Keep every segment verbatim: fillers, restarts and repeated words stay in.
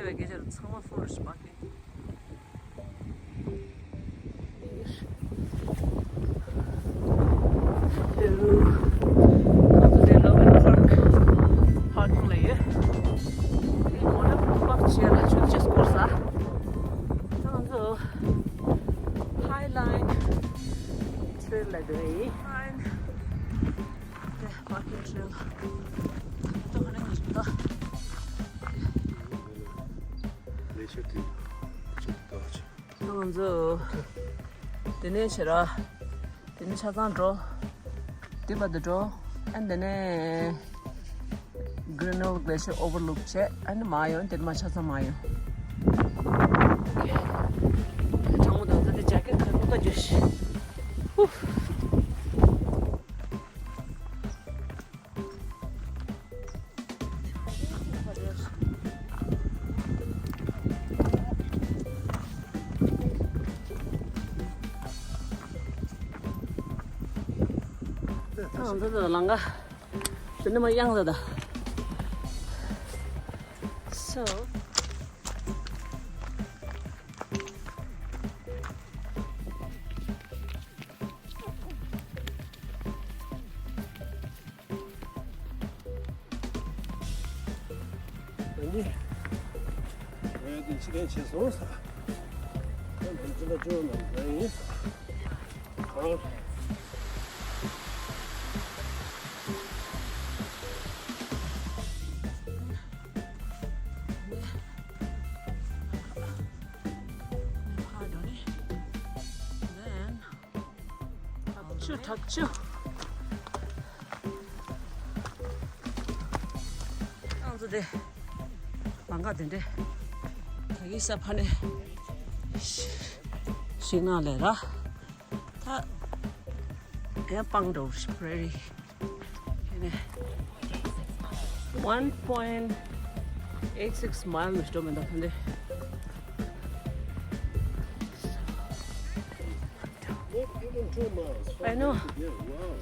སྐད་ཆ་ཚང་མ་forest parking། ང་ཚོ་དེ་Logan Park parking ལ་ཡོད། དེ་ནས་water park བྱས་ལ་ཆུ་ཆེ་སྐོར་ས། ད་ང་ཚོ་High Line Trail ལ་འགྲོ་ཡི། དེ་walking trail ད་ཧ་ལས་ཉིས་ད། ལས་ཤོད་དེ་ཆུ་ཏོག་ཆེ། ང་ཚོ་དེ་ནས་བྱེད་ར། དེ་ནས་ཆ་ཚང་འགྲོ། དེ་བར་དུ་འགྲོ། ཨན་དེ་ནས་Grinnell Glacier overlook བྱས། ཨན་མ་ཡོང་དེ་མ་ཆ་ཚང་མ་ཡོང་། གྲང་མོ་དང་ད་དེ་jacket ག་རེ་ལོག་ད་རྒྱུ་ཤི། ཧུ། ང་ཚོ་ལམ་ཁ་དེ་ནས་མར་གཡང་ཟ་ད། So། ཨ་ནི། ང་ཡང་འདི་ཕྱི་ལན་བྱས་སོང་ས། ཁོང་ཚོ་ཅི་འདྲ་བཅོས་ན་ང་ཡིན་ས། ཨོ། ཆུ་དྲག་ཆུ། ང་ཚོ་དེ་ལམ་ཁ་དེ་འདྲས། ད་གི་ས་ཕ་ནས་ཤིང་ནགས་ལས་ར། ད་ཡང་སྤང་འགྲོ་རེད། One point eight six mile ནས་འགྲོ་མི་འདུག་ཁ་འདི། Not even two miles. I know. Yeah, wow.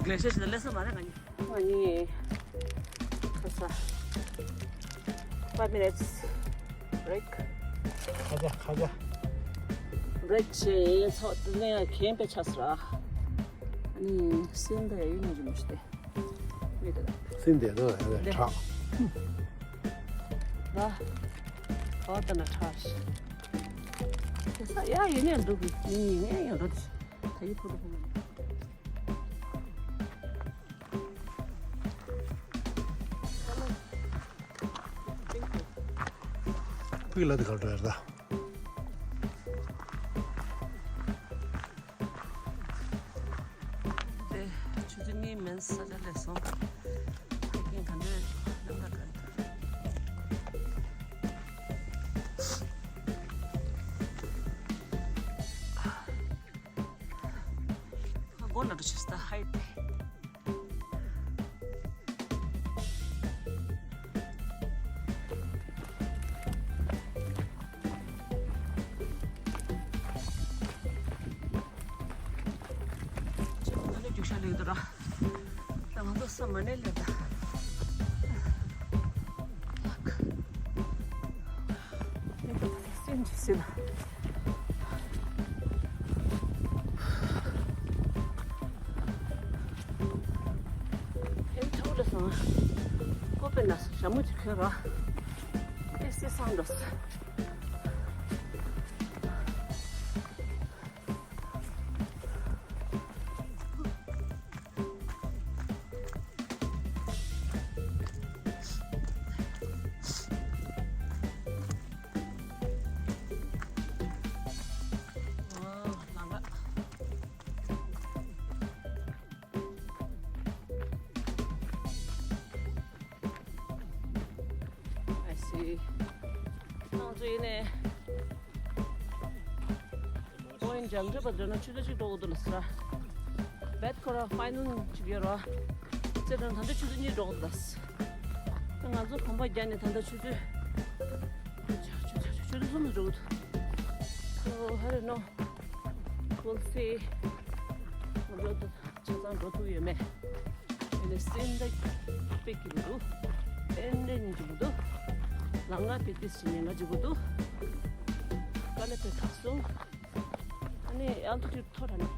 Glacier ཞིག་ལ་སླེབས་སོང་མ་རེད་ང་གཉིས། ང་གཉིས། ཁ་ས། Five minutes break. ཁ་ཇ་ཁ་ཇ། Break བྱས་ཚོགས་དེ་ནས་གན་པའི་ཆ་སྲ། ཨ་ནི་སེམས་པའི་ཡུལ་ནས་རིམ་པ་ཞིག་སྟེ། མི་དེ་ལ། སེམས་དེ་ནས་ཡ་ལས་དེ་དྲག་ལ། ཨོ་ད་ན་ཁྲ་ཤི། དེ་ས་ཡ་ཡིན་ནས་འདུག་གི་ཡིན་ཡིན་ནས་ཡང་འགྲོ་དེ་ཤི། ད་ཡི་ཕུ་ལུ་ཕུ་ལུ། ཕུག་ལ་དེ་གར་འགྲོ་ཡར་ད། དེ་ཆུ་ཚོད་གཉིས་མིན་ས་ཆ་སླེབས་སོང་། ཕ་གིན་ག་འདྲས་རྣམ་ཐར་ག་རེ་འདུག་ཨ་སྒོ་ན་འགྲོ་ཆུ་ས་ཧའི་ཏེ། ཅི་ང་ནི་རྒྱུག་ཤ་ལེགས་འདུག་ར། ད་ང་ཚོ་ས་མ་ནས་ལེགས་ད། ལགས། སེམས་ཀྱི་སེམས། ཨེ་ཐུག་ལ་སོང་། ཀོ་པེ་ན་ཞྭ་མོ་ཅིག་གོན་ར། ཨེ་སེ་སང་འགྲོ། I see. ང་ཚོ་ཡིན་ནའི་ འཇང་འདྲེ་པ་འདྲ་ན་ཆུ་ཚོད་གཅིག་འགྲོ་དགོས་འདུག་ལ་ཟེར། བེད་ཁོ་ར་ཕའི་ནལ་གཅིག་ཡོད་ར། ཚེ་དྲན་ད་ལྟ་ཆུ་ཚོད་གཉིས་འགྲོ་དགོས་འདུག་ལ། ང་ཚོ་གོམ་པ་བརྒྱབ་ནས་ད་ལྟ་ཆུ་ཚོད། ཆུ་ཚོད་གསུམ་ལ་འགྲོ་དགོས་འདུག So, I don't know. We'll see. འགྲོ་དུ་ཆ་ཚང་འགྲོ་ཐུབ་ཡོད་མེད། ཨེ་ནས་སེམས་ད་པེག་གི་མི་འདུག་ཨེ་ནས་ཉིན་གཅིག་མི་འདུག་ལང་ང་པེག་ཏིས་ཞིག་ཉིན་གཅིག་མི་འདུག་དཀའ་ལས་དཔེ་ཁག་སོང་། ཨ་ནི་ཨལ་ཊི་ཊུཌ་མཐོ་དྲགས་ནས།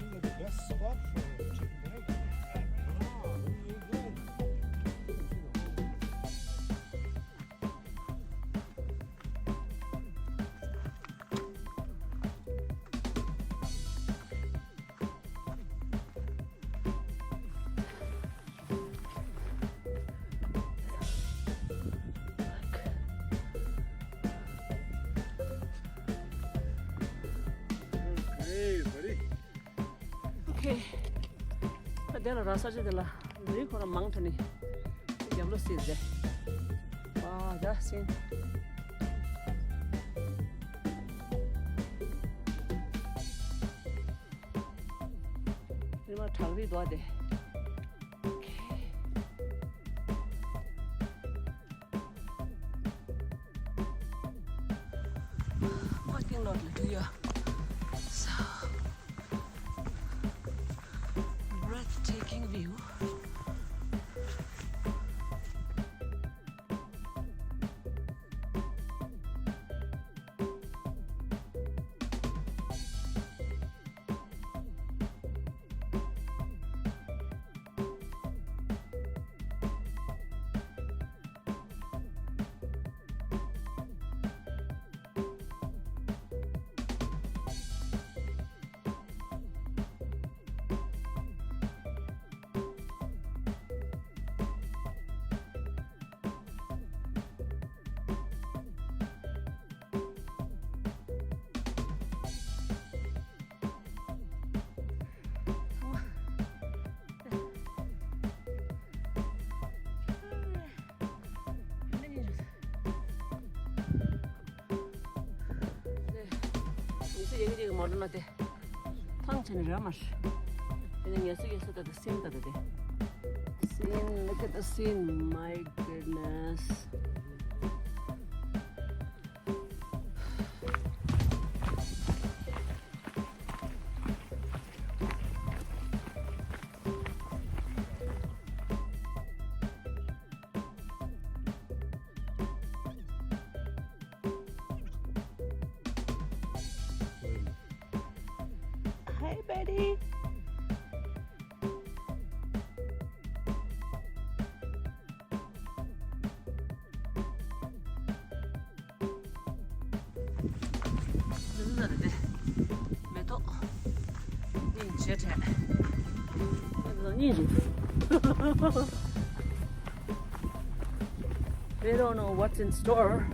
This is the best spot for chicken breast. Wow, really good. Okay, buddy. Okay. ད་དེ་ལ་ར་ས་ཆ་དེ་ལ་ལུས་ཁོ་ར་མང་ཐ་ནི་རྒྱབ་ལོ་སྲིད་རེད། ཨ་ད་སྲིན། ཉི་མ་དྲག་རིགས་འདུག་དེ། Okay. Parking lot ལ་འགྲོ་ཡ། So, breathtaking view. ཉི་ཟེར་ཡ་གི་ཅིག་མོ་ཊ་ན་དེ། ཐང་ཆེན་ར་མར། དེ་ནས་ངལ་གསོ་ཡོད་ས་ད་དེ་སིན་ད་དེ་དེ། Scene, look at the scene, my goodness. Hi, buddy. ཟིན་ཟ་རེད་དེ། མེ་ཏོག་སྙིང་རྗེ་དྲགས། སྙིང་རྗེ། We don't know what's in store.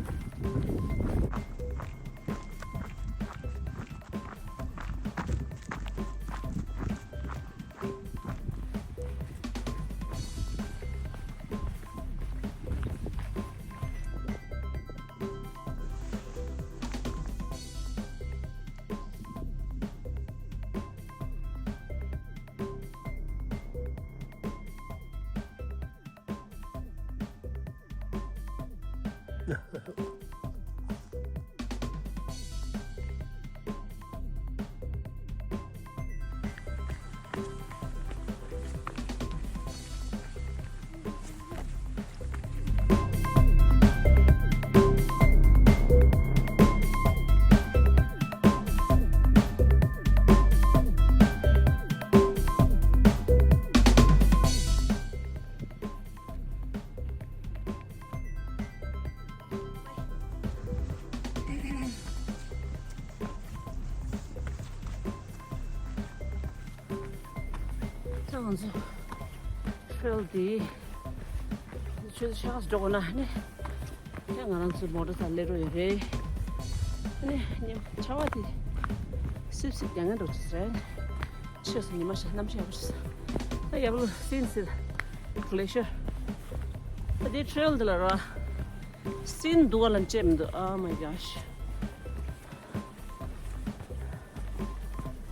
ང་ཚོ་ཊེལ་འདི་ཆུ་ཚོད་ཕྱེད་ཀ་ཙམ་འགྲོ་དགོས་ན་ནི། ཡང་ང་རང་ཚོའི་མོ་ཊ་སར་སླེབས་འགྲོ་ཡོད་རེད། ཨ་ནི་ཉིན་ཆར་པ་དེ་སིབ་སིབ་རྒྱག་མཁན་འདྲ་ཅིག་རེད། ཆེས་སུ་ཉི་མ་ཤར་གནམ་གཤིས་ཡག་པོ་ཞིག་འདུག་ད་ཡག་པོ་སིན་སི་ག་ལེ་ཤར། ད་དེ་ཊེལ་འདི་ལ་ར་སིན་འདུག་ག་ལ་བཅད་མི་འདུག Oh my gosh.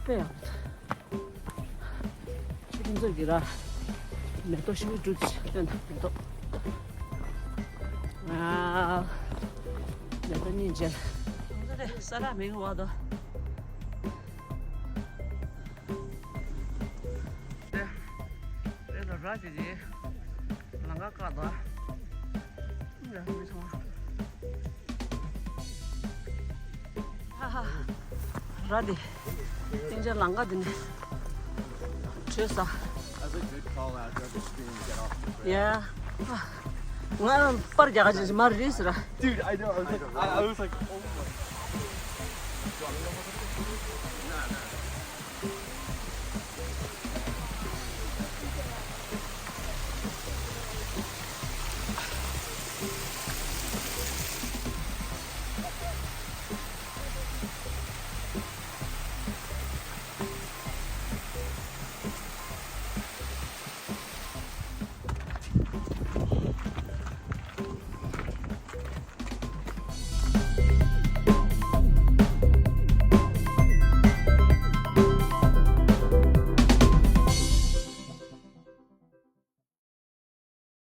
དཔེ་ཡག་པོ་འདུག་ཁྱེད་ཚོ་གི་ར་མེ་ཏོག་ཤིག་འབྲུ་སྟོན་དང་མེ་ཏོག་ཨ། མེ་ཏོག་གཉིས་མཇལ། ད་ས་ར་མེད་བ་དོ། དེ་ལ་ར་ཅི་ཅི་ལང་ཀ་ཀ་དོ། ཧ་ཧ། ར་དེ། སྟེང་ཆ་ལང་ཀ་དེ་ནས་བྲོས་ས། That's a good call out. Get off the bridge. Yeah. ང་པར་རྒྱག་ག་ཅིག་མར་རེད་ཟེར། Dude, I know. I was like, I, I was like, oh my god.